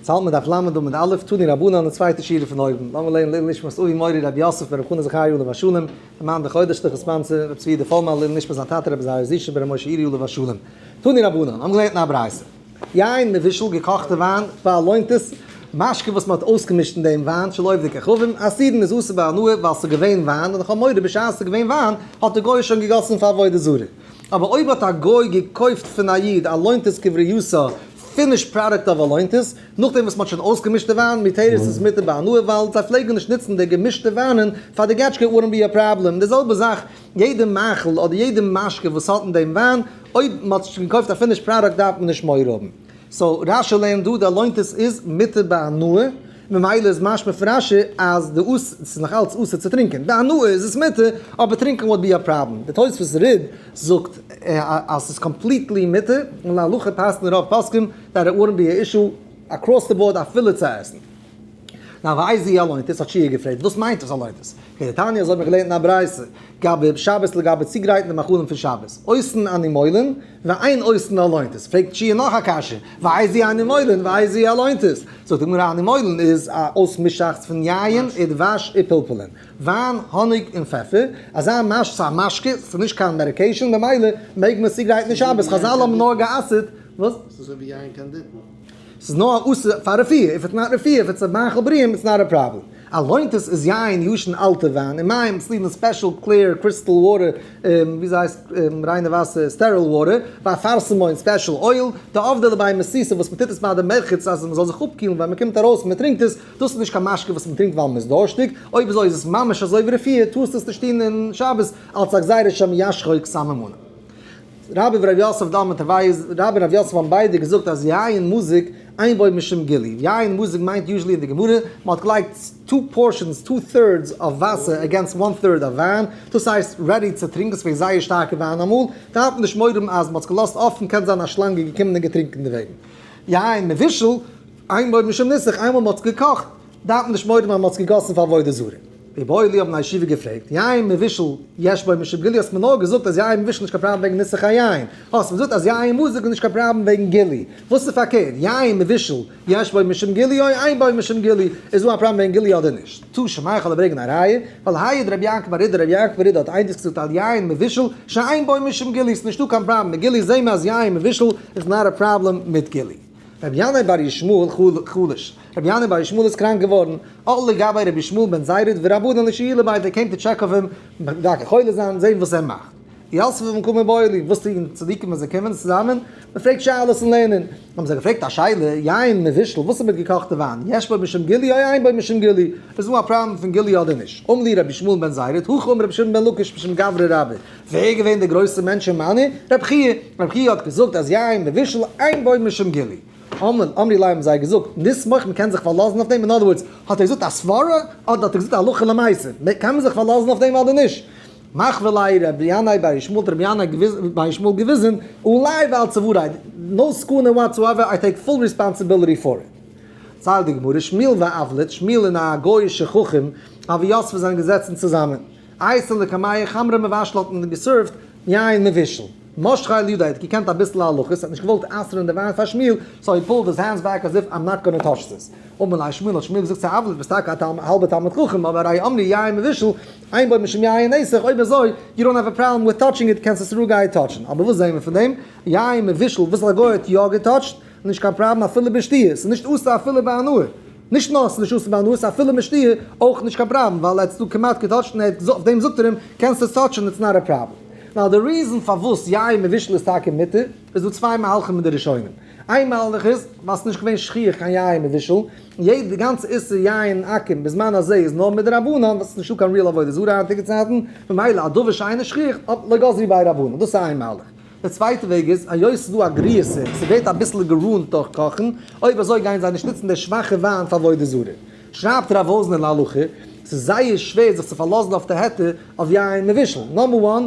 האלט מען דף ל' עמוד א', תנו רבנן, די צווייטע שורה פון אויבן, לאמיר לערנען לעילוי נשמת אבי מורי רבי יוסף בן רבי חנא זכריה עליו השלום, די מאן דחודש תחת פאנצער, רבי צבי דפולמאן לעילוי נשמת זיין טאטע רבי זייער זישע בן רבי משה אירי עליו השלום. תנו רבנן, האבן געלערנט אין א ברייתא. יין מבושל, געקאכטע וויין, ואלונטית, משקה וואס מען האט אויסגעמישט אין דעם וויין, שלא עובדי כוכבים, אסורין איז אסור בהנאה ווייל ס'איז געווען וויין, און איך האב מורא בשעת ס'איז געווען וויין האט די גוי שוין געגאסן פאר עבודה זרה. אבער אויב האט א גוי געקויפט פון א איד אלונטית כבריאתו, finished product of אלונטית, נאכדעם וואס מ'האט שוין אויסגעמישט די וויין, מותרת איז מותר בהנאה ווייל זיי פלעגן נישט נוצן די געמישטע וויינען פאר די געטשקע wouldn't be a problem, די זעלבע זאך יעדע מאכל אדער יעדע משקה וואס האט אין דעם וויין, אויב מ'האט שוין געקויפט א finished product דארף מען נישט מורא האבן. so רשי לערנט דא די אלונטית איז מותר בהנאה, ממילא איז משמע פון רשי אז די אס ס'איז נאך אלץ אסור צו טרינקען, בהנאה איז עס מותר, אבער טרינקען would be a problem. די תוספות ריד זאגט אז ס'איז completely מותר, און להלכה פסק'נען רוב פוסקים that it wouldn't be a issue across the board אפילו צו עסן. נאר ואיזו אלונטית האט שיע געפרעגט וואס מיינט דאס אלונטית? כדתניא אזוי האט מען געלערנט אין א ברייתא, גבי שבת לגבי צוגרייטן די מאכלים פון שבת, עושין אני מולין ואין עושין אלונטית, פרעגט שיע נאך א קשיא, ואיזו אני מולין ואיזו אלונטית? זאגט די גמרא אני מולין איז א אויסמישאכץ פון יין ודבש ופלפלין, וויין, האניג און פעפער, אזא מש ס'איז א משקה, ס'איז נישט קיין medication, ממילא מעג מען עס צוגרייטן אין שבת, חזל האבן נאר גע'אסר'ט, וואס? ס'איז אזוי ווי יין קאנדיטן. ס'איז נאר אסור פאר רפואה, if it's not רפואה, if it's א מאכל בריאים, it's not a problem. אלונטית איז יין ישן אלטע וויין, און מים סלידן special clear crystal water, ווי אזוי הייסט ריינע וואסער, sterile water, ואפרסמון special oil, דעבדי לבי מסיסא וואס מ'טוט עס ביי די מרחץ אז מ'זאל זיך אפקילן ווען מ'קומט ארויס און מ'טרינקט עס, דאס איז נישט קיין משקה וואס מ'טרינקט ווייל מ'איז דורשטיג, אויב אזוי איז עס ממש אזוי ווי רפואה, טארסטו עס נישט טון אין שבת אלס א גזירה שמא ישחוק סממנים. רבי ורבי יוסף דאמר תרווייהו רבי און רבי יוסף האבן ביידע געזאגט אז יין מזוג אין בו משום גילוי, יין מזוג מיינט usually אין די גמרא מען האט געלייגט two portions two thirds of וואסער against one third of וויין, דאס הייסט ready צו טרינקען, ס'געווען זייער שטארקע וויין אמאל, דארף מען נישט מורא האבן אז מען האט עס געלאזט אפן קען זיין א שלאנג איז געקומען און געטרינקען דערוועגן. יין מבושל אין בו משום ניסוך, איינמאל מען האט עס געקאכט דארף מען נישט מורא האבן אז מען האט עס געגאסן פאר עבודה זרה. איבעיא להו האבן א ישיבה געפרעגט, יין מבושל יש בו משום גילוי האסט מיר נאר געזאגט אז יין מבושל נישט קיין פראבלעם וועגן ניסוך היין, האסט מיר געזאגט אז יין מזוג איז נישט קיין פראבלעם וועגן גילוי, וואס איז פארקערט יין מבושל יש בו משום גילוי או אין בו משום גילוי, איז דא א פראבלעם וועגן גילוי אדער נישט? תא שמע איך וועל ברענגען א ראיה, ווייל העיד רבי יעקב בר אידי רבי יעקב בר אידי האט עדות געזאגט על יין מבושל שאין בו משום גילוי ס'איז נישטא קיין פראבלעם מיט גילוי זעהן מיר אז יין מבושל איז not a problem מיט גילוי. רבי ינאי בר ישמעאל חלש, רבי ינאי בר ישמעאל איז קראנק געווארן, על לגבי רבי ישמעאל בן זירד ורבנן לשיעורי בית, they came to check אויף אים, מבקר חולה זיין, זען וואס ער מאכט. יוסף און קומען בוילי, וואס טוען צדיקים ווען זיי קומען צוזאמען? מען פרעגט שאלות און לערנען. האבן זיי געפרעגט א שאלה, יין מבושל, וואס איז מיט געקאכטע וויין, יש בו משום גילוי או אין בו משום גילוי? איז דא א פראבלעם פון גילוי אדער נישט? אמר להו רבי ישמעאל בן זירד, הכי אמר רבי שמעון בן לקיש משום גברא רבה. ווער איז געווען דער גרויסער מענטש אין מני? רבי חייא. רבי חייא האט געזאגט אז יין מבושל אין בו משום גילוי. אמרי ליה האבן זיי געזאגט, נסמוך מ'קען זיך פארלאזן אויף דעם, in other words, האט ער געזאגט א סברה אדער האט ער געזאגט א הלכה למעשה, קען מען זיך פארלאזן אויף דעם אדער נישט? מחוה ליה רבי ינאי בר ישמעאל האט רבי ינאי בר ישמעאל געוויזן, עלי ועל צוארי, no סכנה whatsoever, I take full responsibility for it. ציילט די גמרא, שמואל ואבלט, שמואל און א גוי'אישע חכם, אבי יוסף זענען געזעצן צוזאמען. אייתי לקמייהו חמרא מבשלא האט מען געסערווט יין מבושל. משכיה לידיה האט געקענט אביסל הלכות, האט נישט געוואלט אסר'ן די וויין פאר שמואל, so he pulled his hands back as if I'm not gonna touch this. אמר ליה שמואל האט שמואל געזאגט צו אבלט ביסט טאקע א האלבע תלמיד חכם אבער הרי אמרו יין מבושל אין בו משום יין נסך אויב אזוי you don't have a problem with touching it קענסט עס רואיגערהייט טאטשן אבער וואס זעהן מיר פון דעם? יין מבושל וואס א גוי האט יא געטאטשט נישט קיין פראבלעם אפילו בשתיה ס'איז נישט אסור אפילו בהנאה. נישט נאר ס'איז נישט אסור בהנאה ס'איז אפילו בשתיה אויך נישט קיין פראבלעם ווייל ער האט עס דא כמעט געטאטשט און ער האט אויף דעם זאגט ער אים קענסט עס טאטשען it's not a problem. Now די reason פארוואס יין מבושל איז טאקע מותר איז דא צוויי מהלכים אין די ראשונים. איין מהלך איז ווייל ס'איז נישט געווען שכיח קיין יין מבושל און יעדע די גאנצע איסור יין עכו"ם בזמן הזה איז נאר מדרבנן ווייל ס'איז נישטא קיין real עבודה זרה היינטיגע צייטן ממילא א דבר שאינו שכיח לא גזרו ביה רבנן דאס איז איין מהלך. די צווייטע וועג איז, היות ס'איז דא א גריעותא, ס'ווערט אביסל גערונט דורך קאכן, אויב אזוי גייען זיי נישט נוצן די שוואכע וויין פאר עבודה זרה. שרייבט רב וואזנער להלכה, ס'איז זייער שווער זיך צו פארלאזן אויף די היתר אויף יין מבושל. Number one,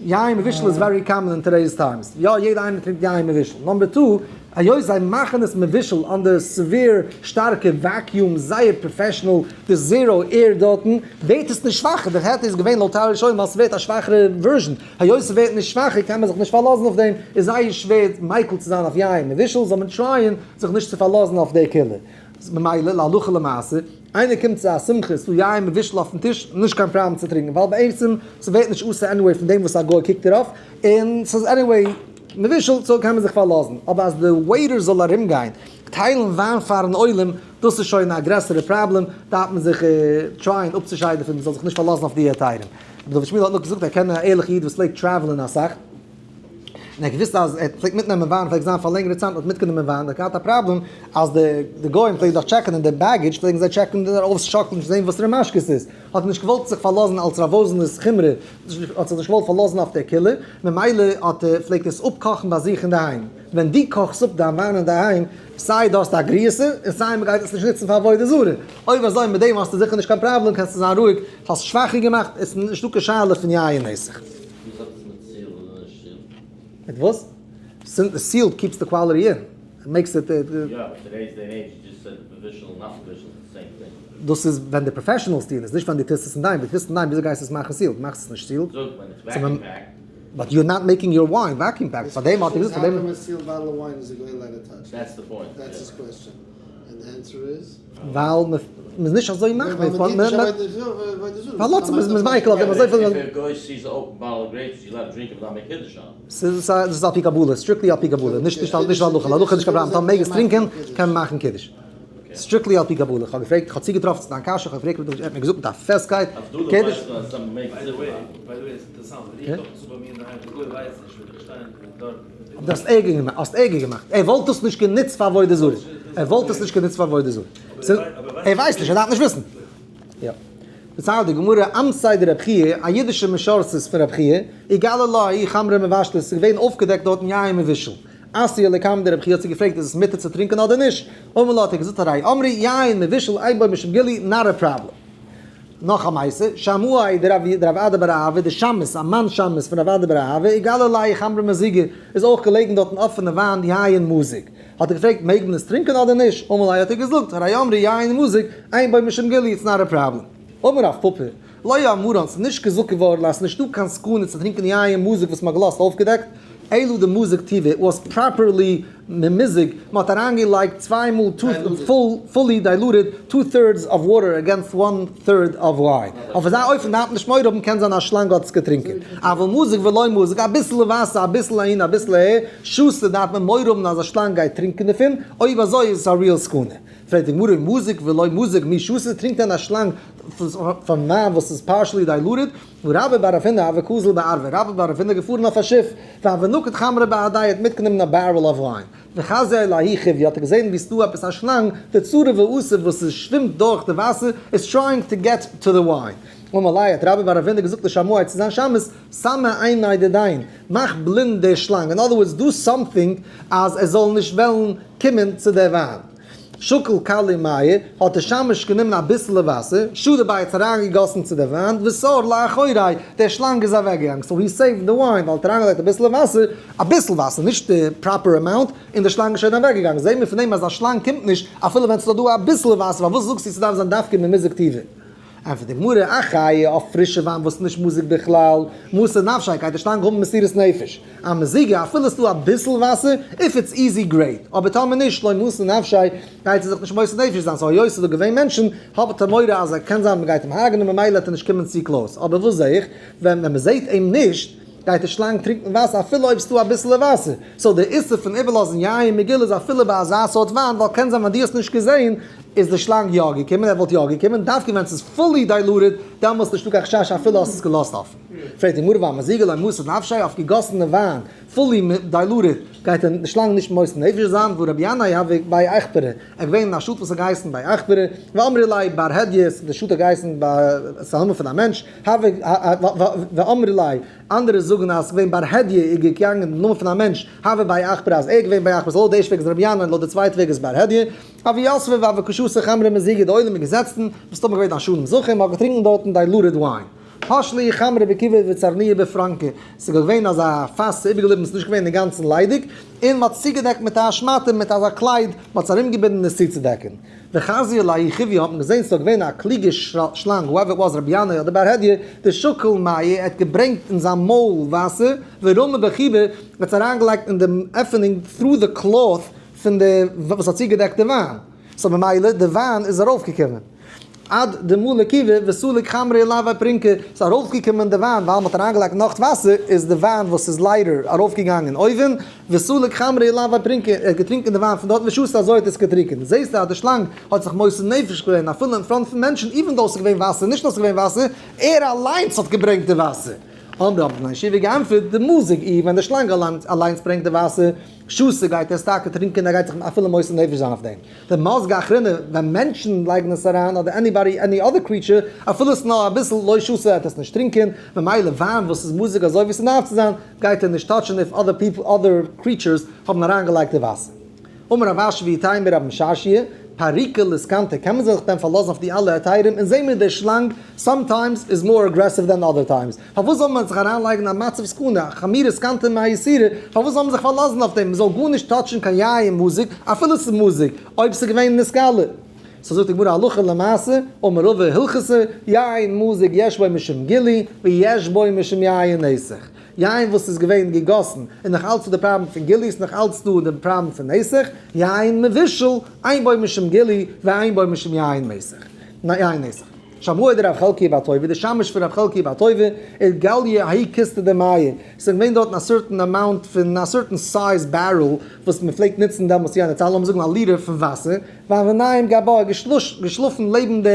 יין מבושל איז very common in today's times. יא, יעדער איינער טרינקט יין מבושל. Number two, היות זיי מאכן עס מבושל under severe שטארקע vacuum, זייער professional, די zero air דארטן, ווערט עס נישט שוואכער, די היתר איז געווען לויט טייל ראשונים ווייל ס'ווערט א שוואכערע version, היות ס'ווערט נישט שוואכער קען מען זיך נישט פארלאזן אויף דעם, איז זייער שווער מיקל צו זיין אויף יין מבושל, זאל מען try ען זיך נישט צו פארלאזן אויף די קולא. ממילא להלכה למעשה, איינער קומט צו א שמחה איז דא יין מבושל אויפן טיש, נישט קיין פראבלעם צו טרינקען, ווייל בעצם ס'ווערט נישט אסור anyway פון דעם וואס א גוי קוקט דערויף, און ס'איז anyway מבושל so קען מען זיך פארלאזן, אבער אז די waiter זאל ארומגיין טיילן וויין פארן עולם, דאס איז שוין א גרעסערע פראבלעם, דארף מען זיך try ען אפצושיידן פון, מ'זאל זיך נישט פארלאזן אויף די היתרים. רבי דוד שמואל האט נאך געזאגט ער קען א ערליכע איד וואס פלעגט travel ען אסאך, און ער האט געוואוסט אז ער פלעגט מיטנעמען וויין, פלעגט זיין פאר לענגערע צייט, האט מיטגענומען וויין, ער האט געהאט א פראבלעם אז די גוים פלעגן דאך check ן אין די baggage, פלעגן זיי check ן אויסשאקלן צו זען וואסערע משקה ס'איז, האט ער נישט געוואלט זיך פארלאזן אלס רב וואזנער'ס חומרא, האט זיך נישט געוואלט פארלאזן אויף דער קולא, ממילא האט ער פלעגט עס אפקאכן ביי זיך אינדערהיים, ווען דו קאכסט אפ דיין וויין אינדערהיים, סיי דו האסט א גריסה, און סיי מ'גייט עס נישט נוצן פאר עבודה זרה, אויב אזוי מיט דעם האסטו זיכער נישט קיין פראבלעם, קענסטו זיין רואיג, האסט שוואכער געמאכט, עס איז נישטא קיין שאלה פון יין נסך. וואס האט עס מיט sealed אדער נישט sealed? מיט וואס? Sealed keeps the quality in, it makes it. יא, but today's day and age you just said מבושל און not מבושל איז די same thing. דאס איז ווען די professionals טוען עס, נישט ווען דו טוסט עס אינדערהיים, דו טוסט אינדערהיים וויאזוי גייסטו עס מאכן sealed? מאכסט עס נישט sealed. זאג, ווען it's vacuum packed. But you are not making your wine vacuum packed, פאר דעם האט ער געזאגט פאר דעם. How come a sealed bottle of wine is a גוי allowed to touch? That's the point. That's his question. And the answer is? ווייל מ'איז נישט אזוי מחמיר, פארלאזט זיך מ'איז מיקל אויף דעם אזויפיל. ס'איז על פי קבלה, strictly על פי קבלה, נישט נישט להלכה, להלכה איז נישט קיין פראבלעם, טאמער מעג עס טרינקען קען מען מאכן קידוש. Strictly על פי קבלה, כ'האב געפרעגט, כ'האב צוגעטראפן צו דיין קשיא, כ'האב געפרעגט, ער האט מיר געזאגט מיט א פעסטקייט, קידוש. דו האסט ערגער געמאכט, האסט ערגער געמאכט, ער וואלט עס נישט גענוצט פאר עבודה זרה, ער וואלט עס נישט גענוצט פאר עבודה זרה, ער ווייסט נישט, ער דארף נישט וויסן. יא. דערציילט די גמרא, אמתלאי דרב חייא, א אידישע משרתת פון רב חייא, איגלי לה ההיא חמרא מבשלא, עס איז געווען אויפגעדעקט דארטן יין מבושל. אתיא לקמיה דרב חייא האט זי געפרעגט איז עס מותר צו טרינקען אדער נישט? אמר לה האט ער געזאגט הרי אמרו, יין מבושל אין בו משום גילוי, not a problem. נאך א מעשה, שמעיה דרב אדא בר אהבה, די שמש, א מאן שמש פון רב אדא בר אהבה, איגלי ליה חמרא מזיגא, איז אויך געלעגן דארטן אפענע וויין יין מזוג. האט ער געפרעגט מעג מען עס טרינקען אדער נישט? אמר ליה האט ער געזאגט, הרי אמרו יין מזוג, אין בו משום גילוי, it's not a problem. אמר רב פפא, לא אמרן, ס'איז נישט געזאגט געווארן אז ס'איז נישטא קיין סכנה צו טרינקען יין מזוג וואס מ'האט געלאזט אויפגעדעקט, אלא דמזג טובא was properly ממוזג, מ'האט אריינגעלייגט צוויי מאל two fully diluted two thirds of water against one third of wine, אויף אזא אופן דארף מען נישט מורא האבן קען זיין א שלאנג האט עס געטרינקען, אבל מזוג ולא מזוג אביסל וואסער אביסל אהין אביסל אהער, שתי דארף מען מורא האבן אז א שלאנג גייט טרינקען דערפון, אויב אזוי איז עס א real סכנה. פרעגט די גמרא מזוג ולא מזוג מי שתי טרינקט דען א שלאנג פון וויין וואס איז partially diluted? רבה בר רב הונא הוה קאזיל בארבא, רבה בר רב הונא געפארן אויף א שיף, והוה נקיט חמרא בהדיה האט מיטגענומען א barrel of wine, וחזייה לההיא חיויא האט ער געזען ווי ס'דא עפעס א שלאנג, דצריף ואתי וואס עס שווימט דורך די וואסער, איז trying to get to the wine. אמר ליה האט רבה בר רב הונא געזאגט לשמעיה צו זיין שמש, סמי עיניה דדין, מאך בלינד די שלאנג, in other words do something אז ער זאל נישט וועלן קומען צו די וויין. שקל כלי מיא, האט דער שמש גענומען אביסעלע וואסער, שדי ביה האט עס אריינגעגאסן צו די וויין, וסר לאחוריה, דער שלאנג איז אוועקגעגאנגען, so he saved the wine, ווייל ער האט אריינגעלייגט אביסעלע וואסער, אביסל וואסער, נישט די proper amount, און דער שלאנג איז שוין אוועקגעגאנגען, זעהן מיר פון דעם אז א שלאנג קומט נישט אפילו ווען ס'איז דא אביסעלע וואסער, פארוואס זאגסטו ס'דארף זיין דווקא ממזוג טבא? ענטפערט די גמרא, אחיי, אויף פרישע וויין וואס איז נישט מזוג בכלל, מסר נפשיה, גייט די שלאנג האבן מסירות נפש. אמזיגא, אפילו ס'דא אביסל וואסער, if it's easy great, אבער טאמער נישט, לא מסר נפשיה, גייט זי זיך נישט מוסר נפש זיין, so היות ס'איז דא געווען מענטשן, האט ער מורא אז ער קען זיין מ'גייט אים הרג'נען ממילא וועט ער נישט קומען צו close, אבער וואס זעה איך, ווען מ'זעהט אים נישט, גייט די שלאנג טרינקן וואסער אפילו אויב ס'דא אביסעלע וואסער, so די איסור פון איבערלאזן יין מגולה איז אפילו ביי אזא סארט וויין, ווייל קען זיין ווען דו האסט נישט געזעהן איז די שלאנג יא געקומען, ער וואלט יא געקומען, דווקא ווען ס'איז fully diluted, דעמאלס נישטא קיין חשש אפילו האסט עס געלאזט אפן. פרעגט די גמרא ואמזיגא לא מסר נפשיה אויף געגאסענע וויין, fully diluted, גייט די שלאנג נישט מוסר נפש זיין, והא רבי ינאי הוה בי עכברא, ער איז געווען אין א שטאט וואס האט געהייסן בי עכברא, ואמרי ליה בר הדיא, די שטאט האט געהייסן ס'איז א נאמען פון א מענטש, הוה ואמרי ליה, אנדערע זאגן אז ס'איז געווען בר הדיא איז געגאנגען די נאמען פון א מענטש, הוה בי עכברא אז ער איז געווען בי עכברא, so לויט די ערשטע וועג איז רבי ינאי און לויט די צווייטע וועג איז בר הדיא, הוו יתבי והוו קא שתו חמרא מזיגא די עולם איז געזעצן, מסתמא געווען א שלום זכר, מ'האט געטרינקן דארטן diluted wine. פש ליה חמרא בכיבא וצרנוה בפרנקא, ס'איז געווען אזא פאס איבערגעבליבן, ס'איז נישט געווען אינגאנצן ליידיג, און מ'האט עס צוגעדעקט מיט א שמאטע, מיט אזא קלייד, מ'האט עס ארומגעבינדן עס צוצודעקן. וחזייה לההוא חיויא האט מען געזען ס'איז געווען א קלוגע שלאנג, whoever it was, רבי ינאי אדער בר הדיא, דשקיל מיא, ער האט געברענגט אין זיין מויל וואסער, ורמי בכיבא, ער האט עס אריינגעלייגט אין די עפענונג through the cloth פון די וואס האט צוגעדעקט די וויין, so ממילא די וויין איז ארויפגעקומען. עד דמלי כיבא וסליק חמרא עילויה פרונקא, ס'איז ארויפגעקומען די וויין ווייל מ'האט אריינגעלייגט נאך וואסער איז די וויין וואס איז lighter ארויפגעגאנגען אויבן, וסליק חמרא עילויה פרונקא, ער האט געטרינקען די וויין פון דארט ושתה אזוי האט ער עס געטרינקען, זעסטו אז די שלאנג האט זיך מוסר נפש געווען אפילו אין front פון מענטשן even though ס'איז געווען וואסער, נישט נאר ס'איז געווען וואסער, ער אליינס האט געברענגט די וואסער. אמרו האבן בני ישיבה געענטפערט, דמזיג איהו ווען די שלאנג אליינס ברענגט די וואסער, שתה גייט ער עס טאקע טרינקען ער גייט זיך אפילו מוסר נפש זיין אויף דעם. דמזגי אחריני ווען מענטשן לייגן עס אריין אדער anybody any other creature אפילו עס נאר אביסל לא שתה ער וועט עס נישט טרינקען, ממילא וויין וואס איז מוזג אזוי ווי ס'דארף צו זיין גייט ער נישט touch ן if other people other creatures האבן אריינגעלייגט די וואסער. אמר רב אשי ואיתימא רב משרשיא, פריקא לסכנתא, קען מען זיך דען פארלאזן אויף די אלע היתרים און זעהן מיר די שלאנג sometimes איז more aggressive than other times, פארוואס זאל מען זיך אריינלייגן א מצב סכנה, חמירא סכנתא מאיסורא, פארוואס זאל מען זיך פארלאזן אויף דעם, מען זאל גארנישט touch ן קיין יין מזוג, אפילו ס'איז מזוג, אויב ס'איז געווען נתגלה. so זאגט די גמרא הלכה למעשה, אמר רבא הלכתא, יין מזוג יש בו משום גילוי, ויש בו משום יין נסך. יין וואס איז געווען געגאסן איז נאך אלץ דא די פראבלעם פון גילוי, איז נאך אלץ דא די פראבלעם פון נסך, יין מבושל, אין בו משום גילוי, ואין בו משום יין מסך. יין נסך. שמעיה דרב חלקיה בר טוביה, די שמש פון רב חלקיה בר טוביה, איתגליא ההוא כיסתא דמיא, ס'איז געווען דארטן א certain amount פון א certain size barrel וואס מען פלעגט נוצן דעמאלטס יענע צייט, לאמיר זאגן א ליטער פון וואסער, והוה ניים גבה האט געשלאפן לעבן די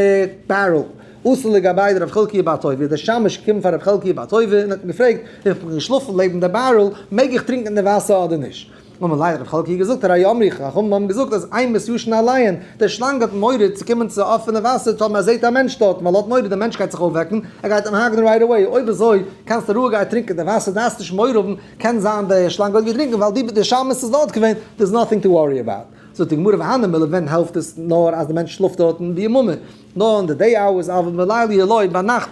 barrel, אתא לגביה דרב חלקיה בר טוביה, דער שמש געקומען פאר רב חלקיה בר טוביה און האט אים געפרעגט, איך בין געשלאפן לעבן די barrel, מעג איך טרינקען די וואסער אדער נישט? אמר ליה רב חלקיה געזאגט, הרי אמרו חכמים האבן געזאגט אז אימת ישן עליהן, דער שלאנג האט מורא צו קומען צו אפענע וואסער טאמער ער זעט א מענטש דארטן, ווייל ער האט מורא דער מענטש גייט זיך אויפוועקן, ער גייט אים הרג'נען right away, אויב אזוי קענסטו רואיגערהייט טרינקען די וואסער, דארפסט נישט מורא האבן, קען זיין דער שלאנג האט געטרינקען ווייל די שמש איז דארט געווען, there is nothing to worry about. זאגט די גמרא והני מילי ווען העלפט עס נאר אז די מענטש שלאפט דארטן ביממא, נאר אין די day hours אבל בליליא לא, ביינאכט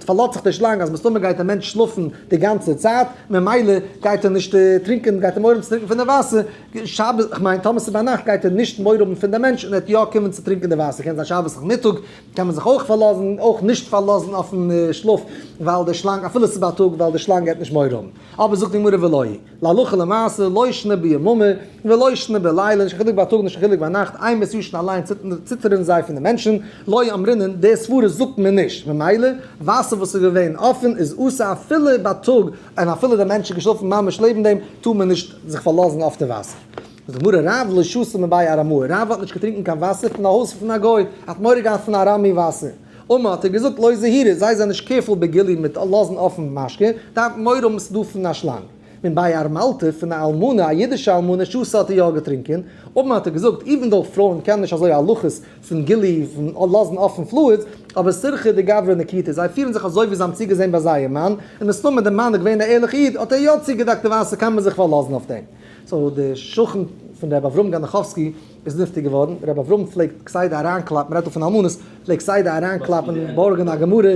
פארלאזט זיך די שלאנג אז מסתמא גייט א מענטש שלאפן די גאנצע צייט, ממילא גייט ער נישט טרינקען, גייט ער מורא האבן צו טרינקען פון די וואסער, שבת, איך מיין טאמער ס'איז ביינאכט גייט ער נישט מורא האבן פון די מענטש און ער וועט יא קומען צו טרינקען די וואסער, קען זיין שבת נאכמיטאג קען מען זיך אויך פארלאזן, אויך נישט פארלאזן אויפן שלאף, ווייל די שלאנג, אפילו ס'איז בייטאג, ווייל די שלאנג גייט נישט מורא האבן. אבער זאגט די גמרא ולא היא. להלכה למעשה, לא שנא ביממא, ולא שנא בליליא, נישט קיין חילוק בייטאג נישט קיין חילוק ביינאכט, אימת ישן עליהן ציטערן זיי פון די מענטשן, לא אמרינן, די סברה זאגט מען נישט, ממילא, וואסער וואס איז געווען אפען איז אסור אפילו בייטאג, און אפילו די מענטש איז געשלאפן ממש לעבן דעם, טאר מען נישט זיך פארלאזן אויף די וואסער. זאגט די גמרא, רב לא שתה מבי ארמאי, רב האט נישט געטרינקען קיין וואסער פון א הויז פון א גוי, האט מורא געהאט פון ארמי וואסער. אמר האט ער געזאגט לא זהירי, זיי זענען נישט careful בגילוי מיט לאזן אפן משקה, דארף מען מורא האבן ס'דא פון א שלאנג. מן בי ארמלתא פון א אלמנה, א אידישע אלמנה שתה האט ער יא געטרינקען, אמר האט ער געזאגט even though פרויען קענען נישט אזוי הלכות פון גילוי פון לאזן אפן fluids, אבער סירכא דגברא נקיטא, זיי פירן זיך אזוי ווי זיי האבן צוגעזען ביי זייער מאן, און מסתמא די מאן איז געווען א ערליכע איד האט ער יא צוגעדעקט די וואסער קען מען זיך פארלאזן אויף דעם. so די שכן פון ר' אברהם גאנאכאווסקי איז נפטר געווארן, רבי אברהם פלעגט כסדר אריינקלאפן, מ'רעדט דא פון אלמנות, פלעגט כסדר אריינקלאפן בארגן א גמרא,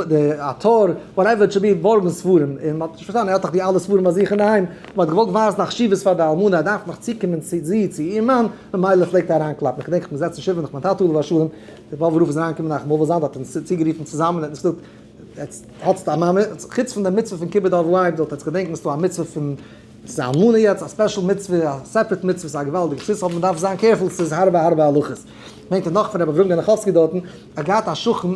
די א טור, whatever it should be, בארגן ספרים, און מ'האט נישט פארשטאנען, ער האט דאך די אלע ספרים ביי זיך אינדערהיים, מ'האט געוואלט ווייזן א חשיבות פאר די אלמנה, ער דארף נאך צוקומען צו זי, צו איר מאן, ממילא פלעגט ער אריינקלאפן, איך געדענק איך בין געזעצן שבעה נאך מיין טאטע עליו השלום, דער באבובער רב איז אריינגעקומען נאכן אבל זיין, האט אונז צוגערופן צוזאמען און האט אונז געזאגט, עטס האטס א מאמע, חוץ פון די מצוה פון כיבוד אב ואם, זאלט עטס געדענקן ס'איז דא א מצוה פון ס'איז א אלמנה יעצט, א special מצוה, א separate מצוה, ס'איז א געוואלדיגע זכות, אבער מ'דארף זיין careful, ס'איז הארבע הארבע הלכות. ברענגט ער נאך פון רבי אברהם גענעכאווסקי דארטן, ער האט געהאט א שכן,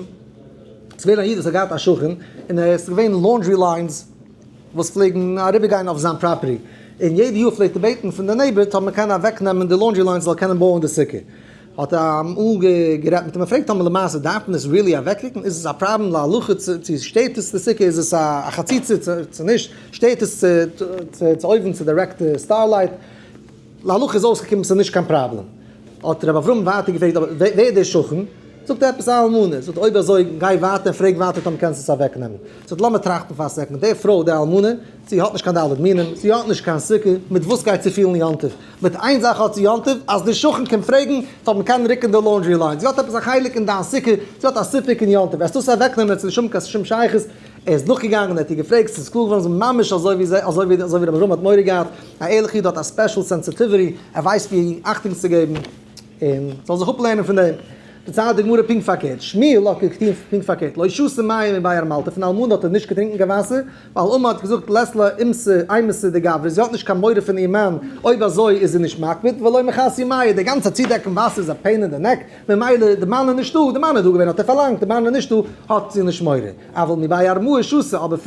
ס'איז געווען א איד וואס האט געהאט א שכן, און עס איז געווען laundry lines וואס פלעגן אריבערגיין אויף זיין property, און יעדע יאר פלעגט ער בעטן פון די neighbor טאמער מ'קען אוועקנעמען די laundry lines זאל קענען בויען די סוכה. האט ער אמאל גערעדט מיט אים און פרעגט טאמער למעשה דארף מען עס really אוועקרוקן, איז עס א פראבלעם להלכה צו שטערט עס די סוכה, איז עס א חציצה צו נישט, שטערט עס צו אויבן צו direct starlight, להלכה איז אויסגעקומען ס'איז נישט קיין פראבלעם. האט רבי אברהם ווייטער געפרעגט אבער ווער איז דער שכן? זאגט עפעס א אלמנה, זאגט אויב אזוי גיי ווייטער און פרעג ווייטער טאמער קענסט עס אוועקנעמען. זאגט לאמיר טראכטן פאר א second, די פרוי די אלמנה, זי האט נישט קיין ד' מינים, זי האט נישט קיין סוכה, מיט וואס גייט זי פילן יום טוב? מיט איין זאך האט זי יום טוב, אז די שכן קומט פרעגן טאמער מ'קען רוקן די laundry line. זי האט עפעס א חלק אין דיין סוכה, זי האט א סיפוק אין יום טוב, וועסט דאס אוועקנעמען וועט זי נישט האבן קיין שום שייכות. ער איז נאכגעגאנגען און ער האט איר געפרעגט, ס'איז קלאר געווארן אז ממש אזוי ווי אזוי ווי אזוי ווי רבי אברהם האט מורא געהאט, א ערליכע איד האט א special sensitivity, ער ווייסט ווי אכטונג צו געבן, און זאל זיך אפלערנען פון דעם. דערציילט די גמרא פונקט פארקערט, שמואל האט געטון פונקט פארקערט, לא שתה מים מבי ארמלתא, פון אלמנה האט ער נישט געטרינקען קיין וואסער, ווייל אמה האט געזאגט לית לה אימתא אימתא דגברא, זי האט נישט קיין מורא פון איר מאן, אויב אזוי איז זי נישט מקפיד, ולא מכסיא מיא, די גאנצע צודעקן וואסער איז א pain אין די neck, ממילא די מאן איז נישטא, די מאן איז דא געווען האט ער פארלאנגט, די מאן איז נישטא האט זי נישט מורא. אבל מבי ארמאה שתה, אבער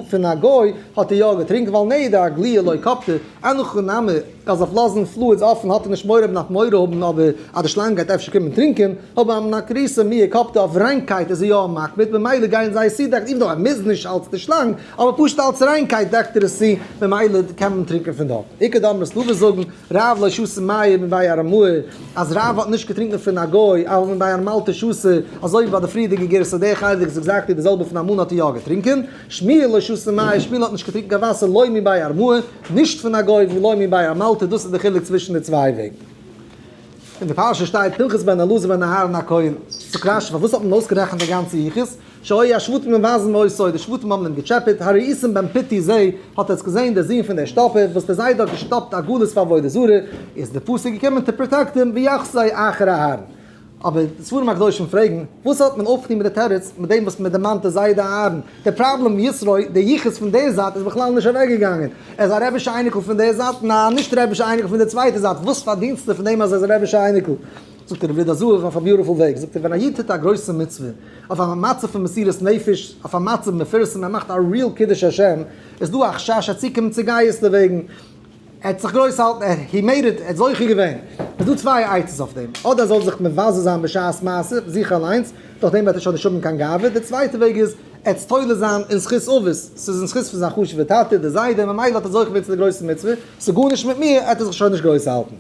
פון א גוי האט ער יא געטרינקען ווייל נהי דאגלויי לא קפדי, אין הכי נמי אז אויף לאזן fluids אפן האט ער נישט מורא מ'דארף מורא האבן אבער אז די שלאנג גייט אפשר קומען טרינקען, אבער אמנקרותא מיהא קפדי אויף ריינקייט איז ער יא מקפיד ממילא גייען זיי עס צודעקן even though ער מוז נישט אלץ די שלאנג אבער פשוט אלץ ריינקייט דעקט ער עס צו ממילא קען מען טרינקען פון דארט. איכא דאמרי ס'דא וואס זאגן רב לא שתה מיא מבי ארמאה, אז רב האט נישט געטרינקען פון א גוי, אבל מבי ארמלתא שתה, אזוי ווי ביי די פריערדיגע גירסא, דער חלק איז exactly די זעלבע פון אלמנה האט ער יא געטרינקען, שמואל לא שתה מיא, שמואל האט נישט געטרינקען קיין וואסער לא מבי ארמאה, נישט פון א גוי, ולא מבי ארמלתא, דאס איז די חילוק צווישן די צוויי וועגן. אין די פרשה שטייט פנחס בן אלעזר בן אהרן הכהן, זאגט רשי פארוואס האט מען אויסגערעכנט די גאנצע יחוס? שהיו השבטים מבזין אותו, די שבטים האבן אים געטשעפעט, הראיתם בן פוטי זה, האט עטס געזען דער זון פון דער שטאפער, וואס דער זיידע האט געשטאפט עגלות פאר עבודה זרה, איז דער פסוק געקומען to protect אים, ויחזה אחר אהרן. אבער די ספרים הקדושים פרעגן, וואס האט מען אויפגעטון מיט די תירוץ, מיט דעם וואס מען דערמאנט די זיידע אהרן? דער פראבלעם יתרו, די יחוס פון דער זייט איז בכלל נישט אוועקגעגאנגען, ער איז א רבי'שע אייניקל פון דער זייט און א נישט רבי'שע אייניקל פון דער צווייטער זייט, וואס פארדינסטו פון דעם אז ער איז א רבי'שע אייניקל? זאגט דער רבי דער אויף א beautiful וועג, זאגט ער ווען א איד טוט א גרויסע מצוה, אויף א מצב פון מסירות נפש, אויף א מצב מפורסם, ער מאכט א real קידוש השם, איז דא א חשש אז צוקומען צו גאות דערוועגן, ער האט זיך גרויס האלטן, ער he made it, ער האט זוכה געווען. איז דא צוויי עצות אויף דעם, אדער ער זאל זיך מבזה זיין בשעת מעשה, זיך אליינס, דורך דעם וועט ער שוין נישט האבן קיין גאווה, די צווייטע וועג איז, ער וועט תולה זיין אין זכות אבות, ס'איז אין זכות פון זיין חשוב'ע טאטע, די זיידע, ממילא האט ער זוכה געווען צו די גרויסע מצוה, ס'איז גארנישט מיט מיר, ער וועט זיך שוין נישט גרויס האלטן.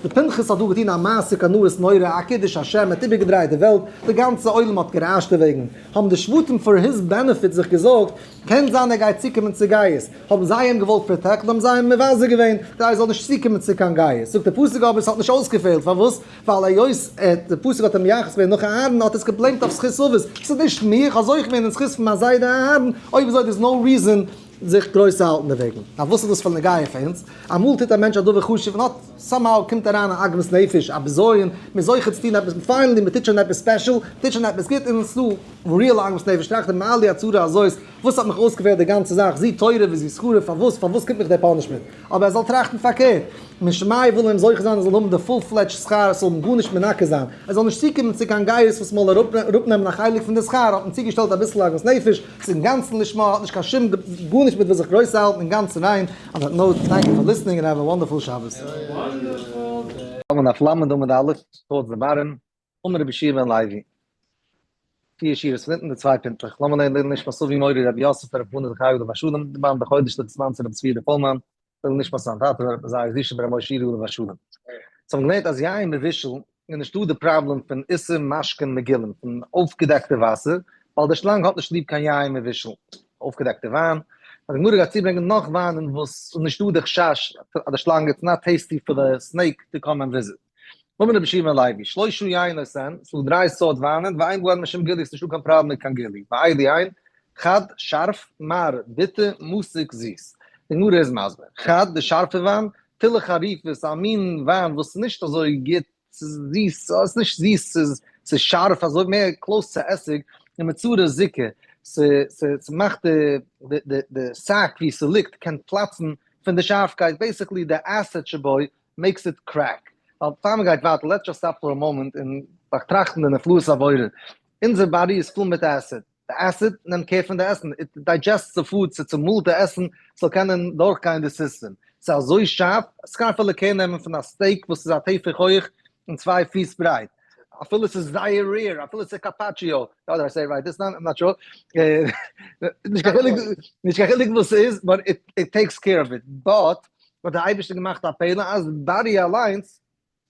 די פנחס האט דא געטון א מעשה קנאות נורא, א קידוש השם, ער האט איבערגעדרייט די וועלט, די גאנצע עולם האט גערעשט דערוועגן, האבן די שבטים for his benefit זיך געזאגט, קען זיין ער גייט צוקומען צו גאות, האבן זיי אים געוואלט protect ן, האבן זיי אים מבזה געווען, כדי ער זאל נישט צוקומען צו קיין גאות, זאגט דער פסוק אבער עס האט נישט אויסגעפעלט, פארוואס? ווייל היות ער, דער פסוק האט אים מייחס געווען נאך אהרן, האט ער עס גע blame ט אויף זכות אבות, ס'איז נישט מיך, אזוי איך געווען אין זכות פון מיין זיידע אהרן, אויב אזוי there is no reason זיך גרויס צו האלטן דערוועגן. א וואס איז דאס פאר נגיעה פאר אונז? אמאל טוט א מענטש א דבר חשוב און אט somehow קומט אריין א עגמת נפש, א בזיון, מ'איז זוכה צו טון עפעס, finally מ'טוט שוין עפעס special, מ'טוט שוין עפעס גוט און ס'דא real עגמת נפש, טראכט ער מה לי הצרה הזאת, וואס האט מיך אויסגעפעלט די גאנצע זאך, זו תורה וזו שכרה, פארוואס, פארוואס קומט מיך דער punishment? אבער ער זאל טראכטן פארקערט, משמיא וויל אים זוכה זיין ער זאל האבן די full fledged שכר, עס זאל אים גארנישט מנקה זיין, ער זאל נישט צוקומען צו קיין גאות וואס מ'זאל אראפנעמען א חלק פון די שכר, האט מען צוגעשטעלט אביסל עגמת נפש, ס'איז אינגאנצן לשמה, האט נישט קיין שום גארנישט מיט וואס זיך גרויס צו האלטן, אינגאנצן ריין, on that note, thank you for listening and have a wonderful שבת. און אויף למד עמוד א', towards the bottom, אמר רבי יהושע בן לוי, פיר שורות פון אונטן די צוויי פינטלעך, לאמיר לערנען לעילוי נשמת אבי מורי רבי יוסף ברב הונא זכרי' עליו השלום, די מאן דחודש לצמן צו רבי צבי יהודה פולמאן, לעילוי נשמת זיין טאטע רבי זייער זישע ברב משה יהודה עליו השלום. זיי האבן געלערנט אז יין מבושל איז נישטא די פראבלעם פון איסור משקין מגולים, פון אויפגעדעקטע וואסער, ווייל די שלאנג האט נישט ליב קיין יין מבושל, אויפגעדעקטע וויין, אז די גמרא גייט צוברענגען נאך וויינען וואס איז נישטא די חשש אז די שלאנג it's not tasty for the snake to come and visit. אמר רבי יהושע בן לוי, שלשה יינות הן, ס'דא דריי סארט וויינען, ואין בהן משום גילוי, ס'נישטא קיין פראבלעם מיט קיין גילוי, ואלו הן, חד, שארף, מר, ביטער, מתוק, זיס. די גמרא איז מסביר, חד, די שארפע וויין, טילא חריפא, ס'איז א מין וויין וואס איז נישט אזוי גוט, ס'איז זיס, ס'איז נישט זיס, ס'איז שארף, אזוי מער close צו עסיג, ומצורע זיקא, ס'מאכט די sac ווי ס'ליגט קען פלאצן פון די שארפקייט, basically די acid שבו makes it crack. ווייל פאר מ'גייט ווייטער, let's just stop for a moment און באטראכטן די נפלאות הבורא. אונזער body איז פול מיט acid. די acid נעמט care פון די עסן, it digests the food, ס'צומאלט די עסן ס'זאל קענען דורכגיין די סיסטעם. ס'איז אזוי שארף, ס'קען אפילו care נעמען פון א steak וואס איז א טפח הויך און צוויי פיס ברייט. אפילו ס'איז זייער rare, אפילו ס'איז carpaccio, did I say right this time? I'm not sure. נישט קיין חילוק, נישט קיין חילוק וואס ס'איז, but it takes care of it. But האט דער אייבערשטער געמאכט א פלא אז די body אליינס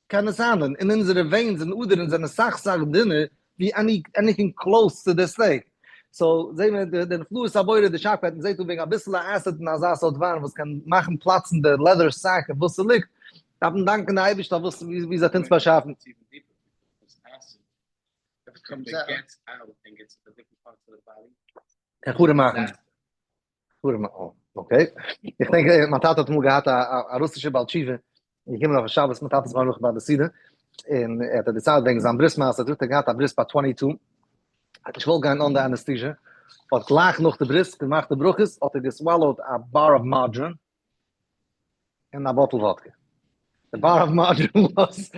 קען עס handle ן, און אונזערע veins און אדערן זענען סאך סאך דינער ווי any anything close צו די snake. So זעהן מיר די נפלאות הבורא די שארפקייט, מען זעהט דא וועגן אביסעלע acid אין אזא סארט וויין וואס קען מאכן פלאצן די leather sack אויף וואס ס'ליגט, דארף מען דאנקען די אייבערשטער אויף וואס ווי זיי האט אונז באשאפן. קען חרוב מאכן. חרוב מאכן, okay. איך דענק מיין טאטע האט אמאל געהאט א רוסישע בעל תשובה, געקומען אויף א שבת מיין טאטע זכרונו לברכה ביי די סעודה, און ער האט דערציילט וועגן זיין ברית מעשה, ער האט געהאט א ברית ביי twenty two, האט נישט געוואלט גיין אן די anesthesia, האט גלייך נאך די ברית געמאכט די ברכות, האט ער גע swallow ט א bar of margarine, און א bottle vodka. די bar of margarine was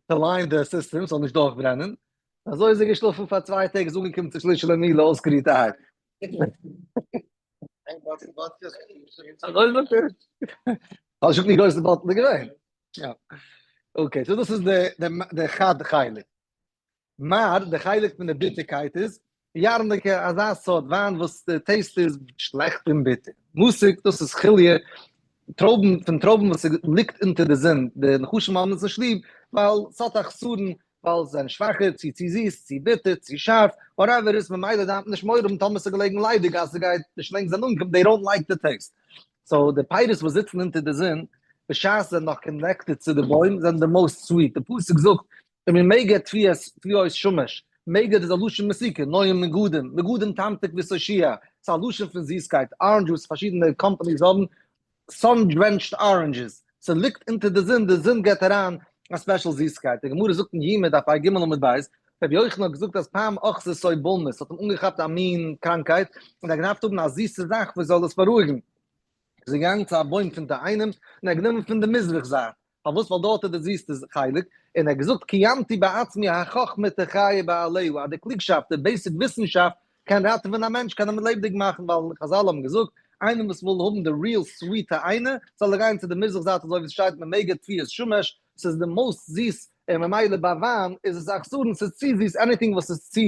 to line the system ס'זאל נישט דורכברענען. אזוי איז ער געשלאפן פאר 2 טעג, איז אנגעקומען צו שלישי למילה אויסגערוהטערהייט. אזוי זאגט ער. האסט שוין די גרויסע bottle איז געווען. יא. Okay, so דאס איז די חד חלק. מר, די חלק פון די ביטערקייט איז, ירנקא, אזא סארט וויין וואס די taste איז שלעכט און ביטער. מתוק, דאס איז חיליא, טרויבן, פון טרויבן וואס ליגט אונטער די זון, די נחשים האבן עס נישט ליב, ווייל ס'האט א חסרון, ווייל זיי זענען שוואכער, צו צו זיס, צו ביטער, צו שארף, whatever איז, ממילא דארף מען נישט מורא האבן טאמער ס'איז געלעגן ליידיג אז ס'גייט, די שלענג זענען אנגעקומען, they don't like the taste. So די פירות וואס זיצן אונטער די זון, בשעת זיי זענען נאך connected צו די בוים, זענען די most sweet. די פסוק זאגט, וממגד תבואות שמש, מגד איז א לשון מתיקה, נועם מגדים, מגדים תמתיק ותושיע, ס'איז א לשון פון זיסקייט, orange juice, פארשידענע companies האבן sun drenched oranges, ס'ליגט אונטער די זון, די זון געבט אריין א special זיסקייט, די גמרא זאגט אין יומא דף ע"ג עמוד ב', רבי יוחנן האט געזאגט אז פעם אחזתו בולמוס, האט אים אנגעכאפט א מין קראנקייט, און ער האט געדארפט האבן א זיסע זאך וואס זאל עס בארואיגן, איז ער געגאנגען צו א בוים פון תאנים, און ער האט גענומען פון די מזרח זייט, פארוואס? ווייל דארט איז די זיסטע חלק, און ער האט געזאגט קיימתי בעצמי החכמה תחיה בעליה, אז די קלוגשאפט, די basic וויסנשאפט, קען ראטעווען א מענטש, קען אים לעבעדיג מאכן, ווייל חזל האבן געזאגט, איינער וואס וויל האבן די real sweet תאנה, זאל ער גיין צו די מזרח זייט אזוי ווי עס שטייט ממגד תבואות שמש, ס'איז די most זיס, און ממילא ביי וויין איז עס א חסרון, ס'איז צו זיס, anything וואס איז צו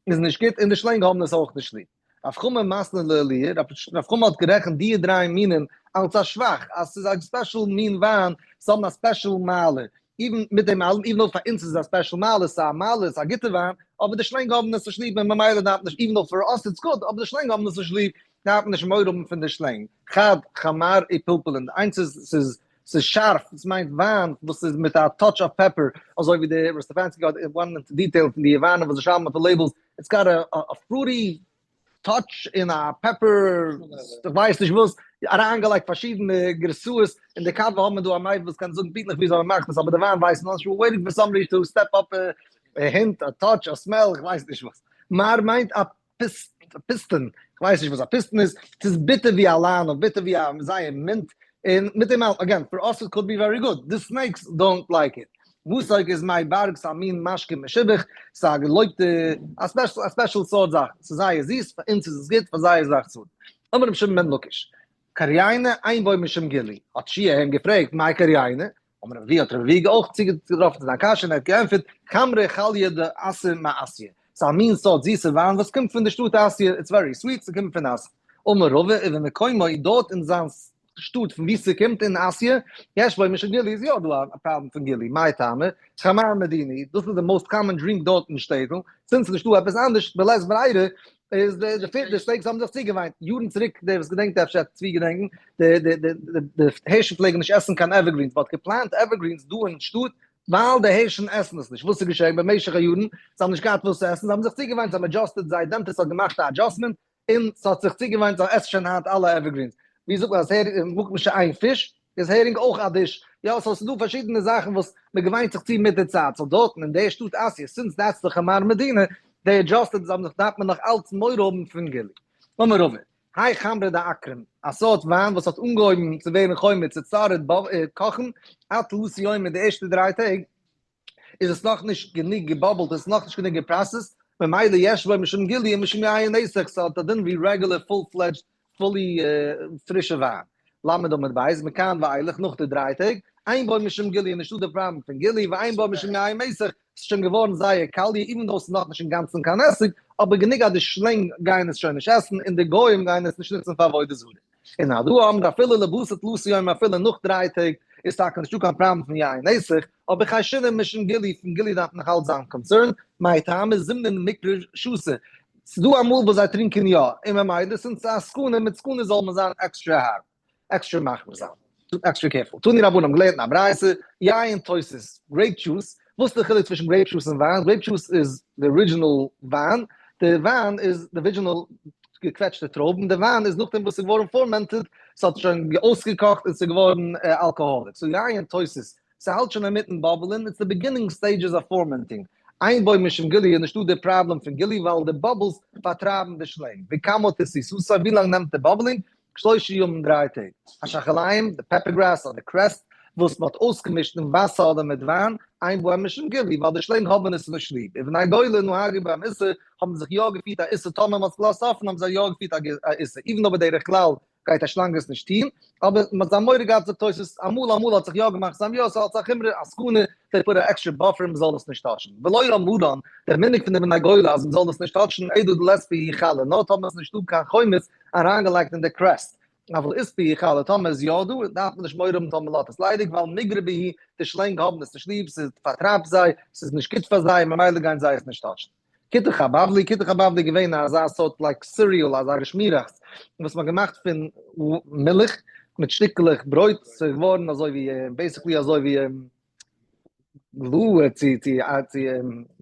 איז נישט גוט, און די שלענג האבן עס אויך נישט ליב. רב חמא מתני לעילויא, רב חמא האט גערעכנט די דריי מינים אלס א שבח, אז ס'איז א special מין וויין, ס'האבן א special מעלה, even מיט דעם אלעם, even though פאר אונז איז עס א special מעלה, ס'איז א מעלה, ס'איז א גוטע וויין, אבער די שלענג האבן עס נישט ליב און ממילא דארף מען נישט, even though for us it's good, אבער די שלענג האבן עס נישט ליב, דארף מען נישט מורא האבן פון די שלענג. חד, חמר ופלפלין, איינס איז, ס'איז ס'איז שארף, דאס מיינט וויין וואס איז מיט א touch of pepper, אזוי ווי די ר' סטעפאנסקי האט went into detail פון די יוונים וואס זיי שרייבן אויף די labels, it's got a fruity touch און א pepper, כ'ווייס נישט וואס, אריינגעלייגט פארשידענע גרסאות, אין די קאווע האבן מיר דא א מיידל וואס קען זאגן פונקטליך וויאזוי מ'מאכט עס, אבער די וויין ווייסט מען נישט, we're waiting for somebody to step up a hint, a touch, a smell, כ'ווייס נישט וואס. מר מיינט א פיסטען, כ'ווייס נישט וואס א פיסטען איז, ס'איז ביטער ווי א lime און ביטער ווי א זייער mint, און מיט דעם אלעם, again, for us it could be very good, the snakes don't like it. מתוק איז מי ברג, ס'איז א מין משקה משובח, ס'איז א געלויבטע, א special, א special סארט זאך, ס'איז זייער זיס, פאר אונז איז עס גוט, פאר זיי איז עס אכזר. אמר רבי שמעון בן לקיש, קריינה אין בו משום גילוי, האט יהושע אים געפרעגט, מאי קריינה? אמר רבי אבהו, האט רבי אבהו אויך צוגעטראפן צו זיין קשיא און ער האט געענטפערט, חמרא חליא דאסיא מאסיא, ס'איז א מין סארט זיסע וויין וואס קומט פון די שטאט אסיא, it's very sweet, ס'קומט פון אסיא. אמר רבא, ובמקומו, דארט אין זיין שטאט פון וואו ס'קומט אין אסיא, יש בו משום גילוי, איז יא דא א פראבלעם פון גילוי, מאי טעמא, חמר מדינה, דאס איז די most common drink דארט אין שטעטל, since ס'נישטא עפעס אנדערש, בלית ברירה, איז די די די snakes האבן זיך צוגעוויינט יארן צוריק, דער וואס געדענקט אפשר צבי געדענקן, די די די די הערשן פלעגן נישט עסן קיין evergreens, מ'האט געפלאנט evergreens דא אין שטאט ווייל די הערשן עסן עס נישט, וואס איז געשען במשך היארן, זיי האבן נישט געהאט וואס צו עסן, זיי האבן זיך צוגעוויינט, זיי האבן adjusted, זייער dentist האט געמאכט א adjustment, און ס'האט זיך צוגעוויינט, זיי עסן שוין היינט אלע evergreens. ווי זאגט מען אז הערינג, מקום שאין פיש, איז הערינג אויך א dish. יא, so ס'איז דא פארשידענע זאכן וואס מ'געוויינט זיך צו מיט די צייט. so דארטן אין די שטאט אסיא, since that's the חמר מדינה, they adjusted, זיי האבן זיך, דארף מען נאך אלץ מורא האבן פון גילוי. אמר רבא, האי חמרא דאקרים, א סארט וויין וואס האט אנגעהויבן צו ווערן חומץ, it started קאכן, עד תלתא יומי די ערשטע 3 טעג, איז עס נאך נישט גענוג גע bubble ט, עס איז נאך נישט גענוג גע processed, ממילא יש בו משום גילוי ומשום יין נסך, ס'האט א דין ווי regular full fledged fully פרישע וויין. ל' עמוד ב', מכאן ואילך נאך די 3 טעג, אין בו משום גילוי איז נישטא די פראבלעם פון גילוי, ואין בו משום יין מסך, ס'איז שוין געווארן זייער קאליע, even though ס'איז נאכנישט אינגאנצן קיין עסיג, אבער גענוג אז די שלענג גייען עס שוין נישט עסן און די גוים גייען עס נישט נוצן פאר עבודה זרה. און הדא אמרי אפילו לבתר תלתא יומי אפילו נאך 3 טעג. איז טאקע נישטא קיין פראבלעם פון יין נסך, אבער חיישינן משום גילוי, פון גילוי דארף מען נאכאלץ זיין concerned, מאי טעמא זימנין מיקרי שתי, ס'דא אמאל וואס זיי טרינקען יא, און ממילא since ס'איז א סכנה, מיט סכנה זאל מען זיין עקסטרע הארב, עקסטרע מחמיר זיין, extra careful. תנו רבנן האבן געלערנט אין א ברייתא, יין תוסס, grape juice, וואס איז די חילוק צווישן grape juice און וויין? Grape juice איז די original וויין, די וויין איז די original געקוועטשטע טרויבן, די וויין איז נאכדעם וואס ס'איז געווארן fermented, ס'האט שוין אויסגעקאכט און ס'איז געווארן alcoholic, so יין תוסס, ס'האלט שוין אינמיטן bubble ן, it's די beginning stages of fermenting, אין בו משום גילוי איז נישטא די פראבלעם פון גילוי ווייל די bubbles פארטרייבן די שלענג, וכמה תסיסתו ווי לאנג נעמט די bubbling? שלושה ימים 3 טעג. השחליים, די pepper grass אדער cress וואס מ'האט אויסגעמישט אין וואסער אדער מיט וויין, אין בו משום גילוי ווייל די שלענג האבן עס נישט ליב, ובני גולה נהגו בהם איסור האבן זיך יא געפירט א איסור טאמער מ'האט עס געלאזט אפן האבן זיי יא געפירט א איסור, even though בדרך כלל גייט א שלאנג עס נישט טון, אבער מ'האט זיי מורא געהאט זאגט תוס' אמאל אמאל האט זיך יא געמאכט זיי האבן יא ס'האט א חומרא א סכנה they put a extra buffer מ'זאל עס נישט touch ן, ולא אמרן, דער מנהג פון די בני גולה אז מ'זאל עס נישט touch ן אלא דלית בהו חלא נאר טאמער עס איז נישטא קיין חומץ אריינגעלייגט אין די cress, אבל אית בהו חלא טאמער איז יא דא דארף מען נישט מורא האבן טאמער מ'לאזט עס ליידיג ווייל מיגרי בהו די שלענג האבן עס נישט ליב ס'פארטרייבט זיי ס'איז נישט גוט פאר זיי ממילא גייען זיי עס נישט touch ן. כותח הבבלי, כותח הבבלי איז געווען אזא סארט like cereal, אזא געשמיראכץ וואס מ'האט געמאכט פון מילך מיט שטיקלעך ברויט, ס'איז געווארן אזוי ווי basically אזוי ווי glue צו צו צו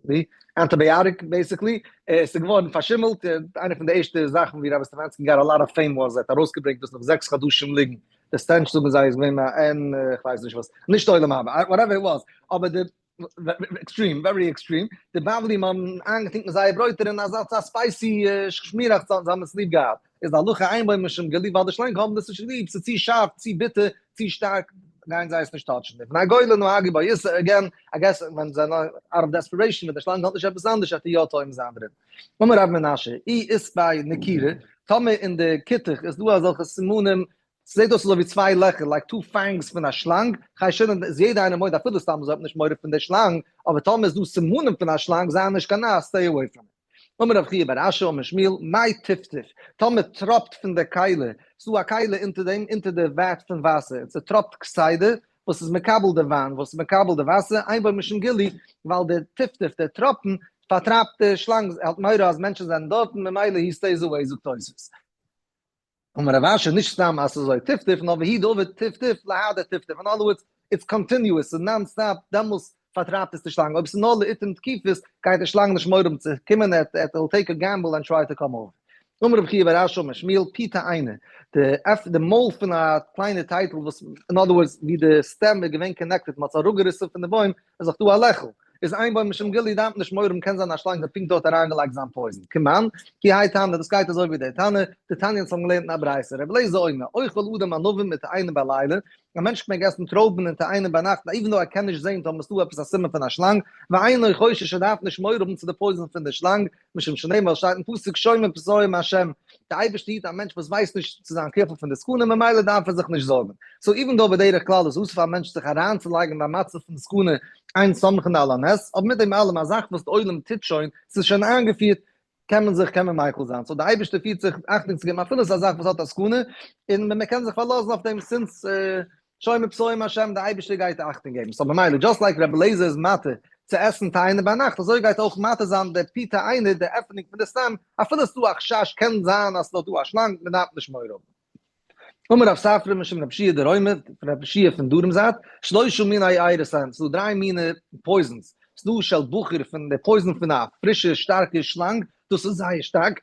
ווי antibiotic basically, עס איז געווארן פארשימלט, איינע פון די ערשטע זאכן ווי רבי סטעפאנסקי got a lot of fame was ער האט ארויסגעברענגט דאס נאך 6 חדשים ליגן, די stench זאגן זיי איז געווען א ען כ'ווייס נישט וואס, נישט עולם הבא, whatever it was, אבער די extreme, very extreme, די בבלים האבן איינגעטונקן זייער ברויט אין אזא אזא spicy שמיראכץ זיי האבן עס ליב געהאט, איז די הלכה אין בו משום גילוי ווייל די שלענג האבן דאס נישט ליב, ס'איז צו שארף, צו ביטער, צו שטארק, גייען זיי עס נישט touch ן. ובני גולה נהגו בו איסור, again, I guess ווען זיי זענען out of desperation, ווען די שלאנג האט נישט עפעס אנדערש וועט ער יא טועם זיין דערין. אמר רב מנשה, אי אית ביה נקירי, טאמער אין די כותח איז דא אזעלכע סימנים ס'זעט אויס אזוי ווי צוויי לעכער, like two fangs פון א שלאנג, חיישינן איז יעדער איינער מודה אפילו סתם אזוי האט מען נישט מורא פון די שלאנג, אבער טאמער איז דא סימנים פון א שלאנג זיי נישט קיין נאר, stay away from it. אמר רב חייא בר אשי אמר שמואל, מאי טיפטוף, טאמער טראפט פון די כלי, ס'דא א כלי אונטער דעם, אונטער די vat פון וואסער, און ס'טראפט כסדר, וואס איז מקבל די וויין, וואס איז מקבל די וואסער, אין בו משום גילוי, ווייל די טיפטוף, די טראפן, פארטרייבט די שלאנג, ער האט מורא אז מענטשן זענען דארטן, ממילא he stays away, זאגט תוספות. אמר רב אשי, נישט סתם אז ס'איז אזוי טיפטוף, נאר והוא דעביד טיפטוף להדי טיפטוף, in other words, it's continuous, ס'איז non stop, דעמאלס פארטרייבט עס די שלאנג, אויב ס'איז נאר לעיתים תכופות, גייט די שלאנג נישט מורא האבן צו קומען, ער וועט take a gamble and try to come over. אמר רב חייא בר אשי אמר שמואל, פי תאנה, די מויל פון א קליינע טייטל וואס, in other words, ווי די stem איז געווען connected, מ'האט עס אראפגעריסן פון די בוים, איז דאך דא א לעכל. איז אין בו משום גילוי דארף מען נישט מורא האבן קען זיין א שלאנג האט פונקט דארט אריינגעלייגט זיין poison כמאן כי האי תנא דאס גייט אזוי ווי דער תנא דתניא אונז האבן געלערנט אין א ברייתא רבי אליעזר אומר אוכל אדם ענבים ותאנים בלילה א מענטש מעג עסן טרויבן און תאנים ביינאכט even though ער קען נישט זען טאמער ס'דא עפעס א סימן פון א שלאנג ואינו חושש ער דארף נישט מורא האבן צו די poison פון די שלאנג משום שנאמר שטייט אין פסוק שומר פתאים השם, די אייבערשטער היט א מענטש וואס ווייסט נישט צו זיין careful פון די סכנה ממילא דארף ער זיך נישט זארגן. So even though בדרך כלל איז אסור פאר א מענטש זיך אריינצולייגן אין א מצב פון סכנה אין סומכין על הנס, אבער מיט דעם אלעם א זאך וואס די עולם טוט שוין, ס'איז שוין איינגעפירט, קען מען זיך קען מען מיקל זיין. So די אייבערשטער פירט זיך אכטונג צו געבן אפילו ס'איז א זאך וואס האט א סכנה, און מען קען זיך פארלאזן אויף דעם since שומר פתאים השם, די אייבערשטער גייט אכטונג געבן, so ממילא just like רבי אליעזר איז מתיר צו עסן תאנה ביינאכט, אזוי גייט אויך מתיר זיין די פי תאנה, די עפענונג פון די stem, אפילו עס איז דא א חשש קען זיין אז ס'איז דארט דא א שלאנג, מען דארף נישט מורא האבן. אמר רב ספרא משום רב שיע דרומי, פון רב שיע פון דרום זייט, שלושה מיני אירס הן, ס'איז דא דריי מיני poisons, ס'איז דא של בחור פון די poison פון א פרישע שטארקע שלאנג, דאס איז זייער שטארק,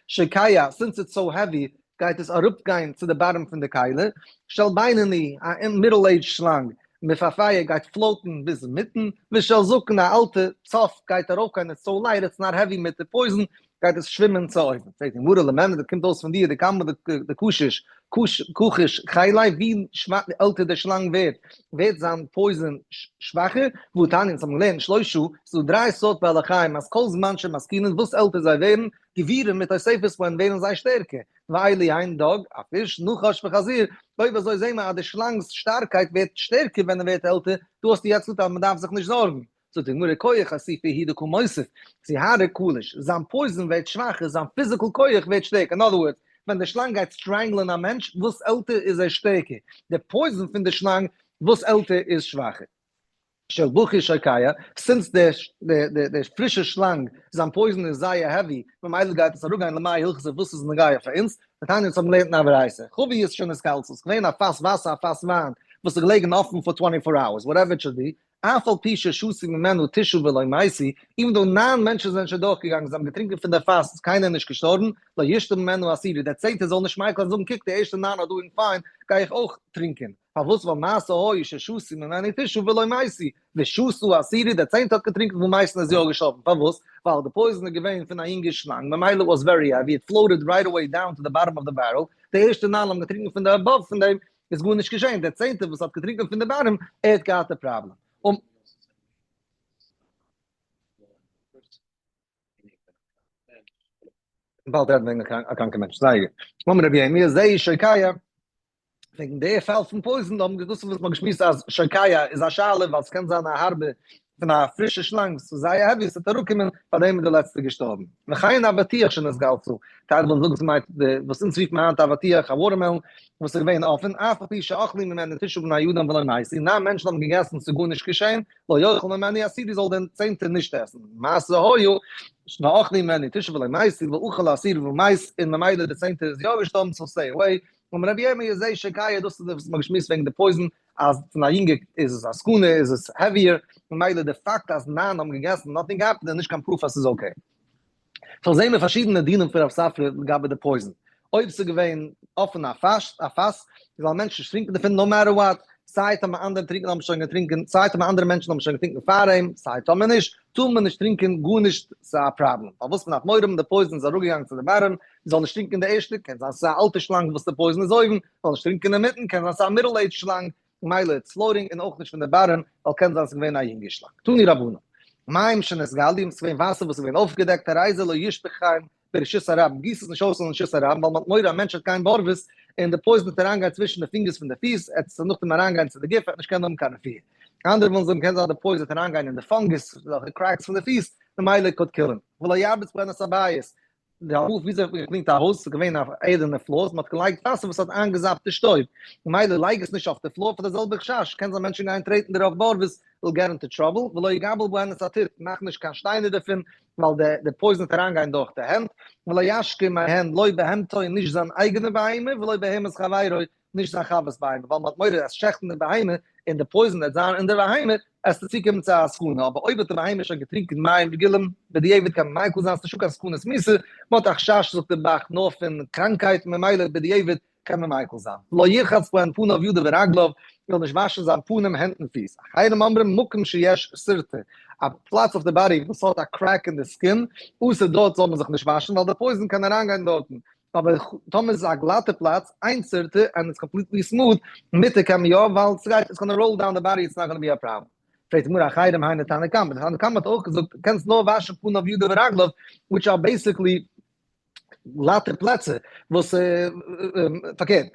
שוקע, since it's so heavy, גייט עס אראפגיין צו די bottom פון די כלי, של בינוני, א middle age שלאנג, מפהפע גייט float ן ביז אינמיטן, ושל זקן, א אלטע, צף גייט ארויפגיין, it's so light, it's not heavy מיט די poison, גייט עס שווימען צו אויבן. פרעגט די גמרא למימרא, דאס קומט אויס פון דיר, דכמה דקשיש, קשיש חיליה, ווי עלטער דער שלאנג ווערט, ווערט זיין poison שוואכער, והתניא, אונז האבן געלערנט שלושה, ס'איז דא דריי סארט בעלי חיים, אז כל זמן שמזקינין, וואס עלטער זיי ווערן, גבירים מתוספת בהן ווערן זיי שטערקער, ואלו הן דג, א פיש, נחש וחזיר, אויב אזוי זעהן מיר אז די שלאנג'ס שטארקייט ווערט שטערקער ווען ער ווערט עלטער, דא האסטו יעצט געזאגט אז מ'דארף זיך נישט זארגן, זאגט די גמרא כח חשיפה הוא דקא מוסיף, סיהרא קליש, זיין poison ווערט שוואכער, זיין physical כח ווערט שטערקער, in other words, ווען די שלאנג גייט strangle ען א מענטש, וואס עלטער איז ער שטערקער, די poison פון די שלאנג וואס עלטער איז שוואכער. של בוכי שוקע, since די פרישע שלאנג זיין poison איז זייער heavy, ממילא גייט עס אראפגיין למאי הלכתא וואס איז נוגע פאר אונז, דתניא אונז האבן געלערנט אין א ברייתא, חבית שנתגלתה, ס'איז געווען א פאס וואסער א פאס וויין וואס איז געלעגן אפן פאר twenty four hours, whatever it should be, אף על פי ששתו ממנו תשעה ולא מתו, even though ניין מענטשן זענען שוין דורכגעגאנגען, זיי האבן געטרינקען פון דער פאס, איז קיינער נישט געשטארבן, לא ישתה ממנו העשירי, דער צענטער זאל נישט מיקל זיין זאגן קוק די ערשטע ניין are doing fine, גיי איך אויך טרינקען. פארוואס ווייל מעשה היה ששתו ממנו תשעה ולא מתו, ושתה העשירי דער צענטער האט געטרינקען פון מייסטן איז יא געשטארבן, פארוואס? ווייל די poison איז געווען פון א יונגע שלאנג, ממילא was very heavy, it floated right away down to the bottom of the barrel, די ערשטע ניין האבן געטרינקען פון די above פון דעם איז גארנישט געשען, דער צענטער וואס האט געטרינקען פון די bottom ער האט געהאט די פראבלעם. און. באלד רעדן וועגן א קראנקע מענטש, זייער גוט. אמר רבי ירמי' זהו שוקע, וועגן די פאל פון poison האבן געוואוסט וואס מ'האט געשמועסט אז שוקע איז א שאלה ווייל ס'קען זיין א הארבע פון א פרישע שלאנג ס'איז זייער heavy ס'וועט אראפקומען פאר דעם איז די לעצטע געשטארבן. וכן אבטיח שנתגלתה, טייל ווילן זאגן ס'מיינט די וואס אונז רופן היינט אבטיח א watermelon וואס איז געווען אפען אף על פי שאכלו ממנו תשעה בני אדם ולא מתו, ניין מענטשן האבן געגעסן ס'איז גארנישט געשען, לא יאכל ממנו העשירי זאל דער צענטער נישט עסן, מעשה היה שאכלו ממנו תשעה ולא מתו ואכל העשירי ומת און ממילא דער צענטער איז יא געשטארבן so stay away. אמר רבי ירמי' זהו שוקע דאס איז וואס מ'האט געשמועסט וועגן די poison אז פון א יונגע איז עס א סכנה איז עס heavier ממילא די פאקט אז ניין האבן געגעסן nothing happened איז נישט קיין proof אז ס'איז okay. so זעהן מיר פארשידענע דינים פון רב ספרא לגבי די poison. אויב ס'איז געווען אפען א פאס א פאס זאלן מענטשן נישט טרינקען דערפון no matter what, סיי טאמער אנדערע טרינקען האבן שוין געטרינקען, סיי טאמער אנדערע מענטשן האבן שוין געטרינקען פאר אים, סיי טאמער נישט, טאר מען נישט טרינקען גארנישט, ס'איז א פראבלעם. פארוואס מ'דארף מורא האבן די poison איז אראפגעגאנגען צו די bottom, מ'זאל נישט טרינקען די ערשטע, קען זיין ס'איז א אלטע שלאנג וואס די poison איז אויבן, מ'זאל נישט טרינקען אינמיטן, קען זיין ס'איז א middle age שלאנג, מילא it's floating, און אויך נישט פון די bottom, ווייל קען זיין ס'איז געווען א יונגע שלאנג. תנו רבנן. מים שנתגלו, ס'איז געווען וואסער וואס איז געווען אויפגעדעקט, הרי זה לא ישפכם ברשות הרבים, גיס עס נישט אויס אין רשות הרבים, ווייל מ'האט מורא א מענטש וועט גיין בארוועס, און די poison וועט אריינגיין צווישן די פינגערס פון די פיס, ער וועט נאכדעם אריינגיין צו די גוף, ער וועט נישט קענען האבן קיין רפואה. אנדערע ווילן זאגן קען זיין די poison וועט אריינגיין אין די fungus, וועלכע cracks פון די פיס, ממילא could kill him. ולא ירביץ בהן את הבית. די הויז וויאזוי האט מען געקלינט א הויז, ס'איז געווען א אייזערנע floors, מ'האט געלייגט וואסער וואס האט איינגעזאפט די שטויב, ממילא לייג עס נישט אויף די floor פאר די זעלבע חשש, קען זיין מענטשן גייען טרעטן דערויף בארוועס, will get into trouble, ולא יגבל בהן את הטיט, מאך נישט קיין שטיינער דערפון, ווייל די poison וועט אריינגיין דורך די הענט, ולא ישקה מהן לא בהמתו נישט זיין אייגענע בהמה, ולא בהמת חברו נישט זיין חבר'ס בהמה, ווייל מ'האט מורא אז שעכטן די בהמה און די poison וועט זיין אין די בהמה, עס וועט צוקומען צו א סכנה, אבער אויב האט די בהמה שוין געטרינקען מים רגילים, בדיעבד קען מען מיקל זיין, ס'נישטא קיין סכנת מיתה, מ'האט א חשש זאגט דער ב"ח נאר פון קראנקהייט ממילא בדיעבד קען מען מיקל זיין. לא ירחץ בהן פניו ידיו ורגליו, זאל נישט וואשן זיין פנים הענט און פיס. אחרים אומרים מקום שיש שרטה, א פלאץ אויף די body וואס האט א crack אין די skin, אסור דארט זאל מען זיך נישט וואשן ווייל די poison קען אריינגיין דארטן. אבער טאמער איז עס א גלאטע פלאץ, אין שרטה, and it's completely smooth, מותר קען מען יא, ווייל ס'גייט, it's gonna roll down the body, it's not gonna be a problem. פרעגט די גמרא אחרים היינו תנא קמא, די תנא קמא האט אויך געזאגט קענסט נאר וואשן פניו ידיו ורגליו, which are basically גלאטע פלעצער וואס פארקערט,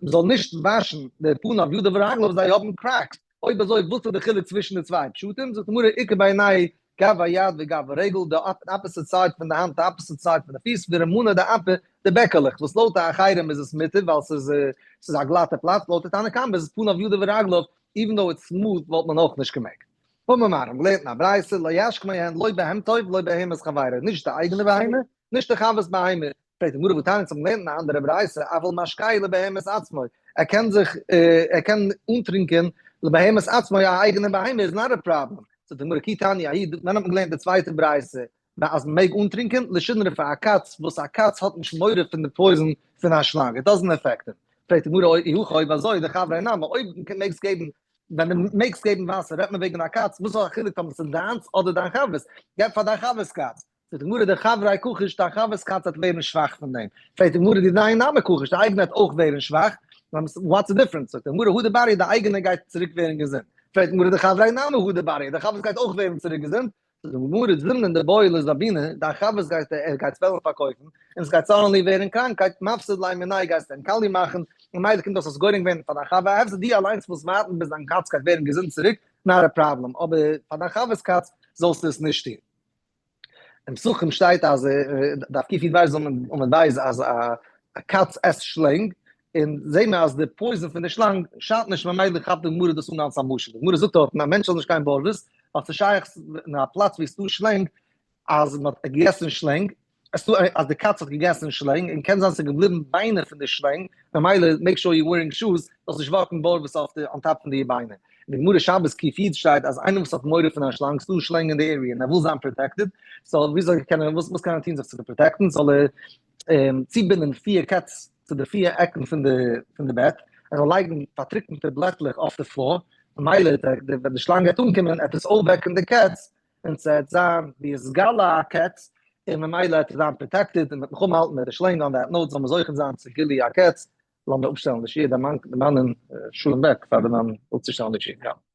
מ'זאל נישט וואשן די פניו ידיו ורגליו זיי האבן cracks, אויב אזוי וואס איז די חילוק צווישן די צוויי פשטים? זאגט די גמרא איכא בינייהו גב היד וגב הרגל, די opposite side פון די האנט די opposite side פון די פיס, ורמינהו דאפי די בעקעלעך, וואס לויט די אחרים איז עס מותר ווייל ס'איז א גלאטע פלאץ, לויט די תנא קמא איז עס פניו ידיו ורגליו, even though it's smooth וואלט מען אויך נישט געמעגט. אמר מר, האבן געלערנט אין א ברייתא, לא ישקה מהן לא בהמתו ולא בהמת חברו, נישט די אייגענע בהמה, נישט די חבר'ס בהמה. פרעגט די גמרא והתניא אונז האבן געלערנט אין א אנדערע ברייתא, אבל משקהו לבהמת עצמו, ער קען זיך, ער קען אנטרינקען לבהמת עצמו, א אייגענע בהמה איז not a problem. זאגט די גמרא כי תניא ההיא, ווען האט מען געלערנט די צווייטע ברייתא, אז מען מעג אנטרינקען לשונרא פאר א קאץ, וואס א קאץ האט נישט מורא פון די poison פון א שלאנג, it doesn't affect him. פרעגט די גמרא אי הכי אויב אזוי דחבריה נמי, אויב מעגסט געבן ווען דו מעגסט געבן וואסער רעדט מען וועגן א קאץ, וואס איז א חילוק טאמער ס'איז דיינס אדער דיין חבר'ס, געב פאר דיין חבר'ס קאץ. זאגט די גמרא דחבריה קא חשיש, דיין חבר'ס קאץ וועט ווערן שוואך פון דעם. פרעגט די גמרא דידיה נמי קא חשיש, די אייגענע וועט אויך ווערן שוואך, what's the difference? זאגט די גמרא הדר בריא, די אייגענע גייט צוריק ווערן געזונט. פרעגט די גמרא דחבריה נמי הדר בריא, די חבר'ס גייט אויך ווערן צוריק געזונט. זאגט די גמרא זימנין דבעי לזבוני, דיין חבר'ס גייט ער גייט עס וועלן פארקויפן, און עס גייט suddenly ווערן קראנקייט, מפסיד ליה מיניה גייסטו אים קאליע מאכן, ממילא קומט אויס אז גורם געווען פאר דיין חבר א הפסד, דו אליינס מוזט ווארטן ביז דיין קאץ גייט ווערן געזונט צוריק, not a problem, אבער פאר דיין חבר'ס קאץ זאלסטו עס נישט טון. אין פסחים שטייט אז דף קי"ב עמוד ב' אז א קאץ עסט שלענג. און זעהן מיר אז די poison פון די שלאנג שאדט נישט, ממילא כאפט די גמרא דאס אן אלס א משל. די גמרא זאגט דארט א מענטש זאל נישט גיין בארוועס, ווייל ס'איז שייך אין א פלאץ וואו עס איז דא שלענג אז מ'האט געגעסן שלענג, עס איז דא אז די קאץ האט געגעסן שלענג און קען זיין ס'איז געבליבן ביינער פון די שלענג, ממילא make sure you wearing shoes, זאלסט נישט walk ן בארוועס אויף די on top פון די ביינער. אין די גמרא שבת קי"ט שטייט אז איינער וואס האט מורא פון א שלאנג, ס'דא שלענג אין די area און ער וויל זיין protected, so וויאזוי קען ער, וואס קען ער טון זיך צו protect ן, זאל ער צובינדן פיר קעץ צו די פיר עקן פון די פון די בעט, ער זאל לייגן פארטריקענטע בלעטלעך אויף די floor, ממילא ווען די שלאנג גייט אנקומען עט עס אויפוועקן די קעץ, און ס'עט זיין ווי עס גאלע א קעץ, און ממילא עט ער זיין protected און וועט מלחמה האלטן מיט די שלענג. On that note זאל מען זוכה זיין צו גילוי הקץ. לאמיר אפשטעלן די שיעור, דערמאנען שלום בעק פאר די מאן אפצושטעלן די שיעור. יא.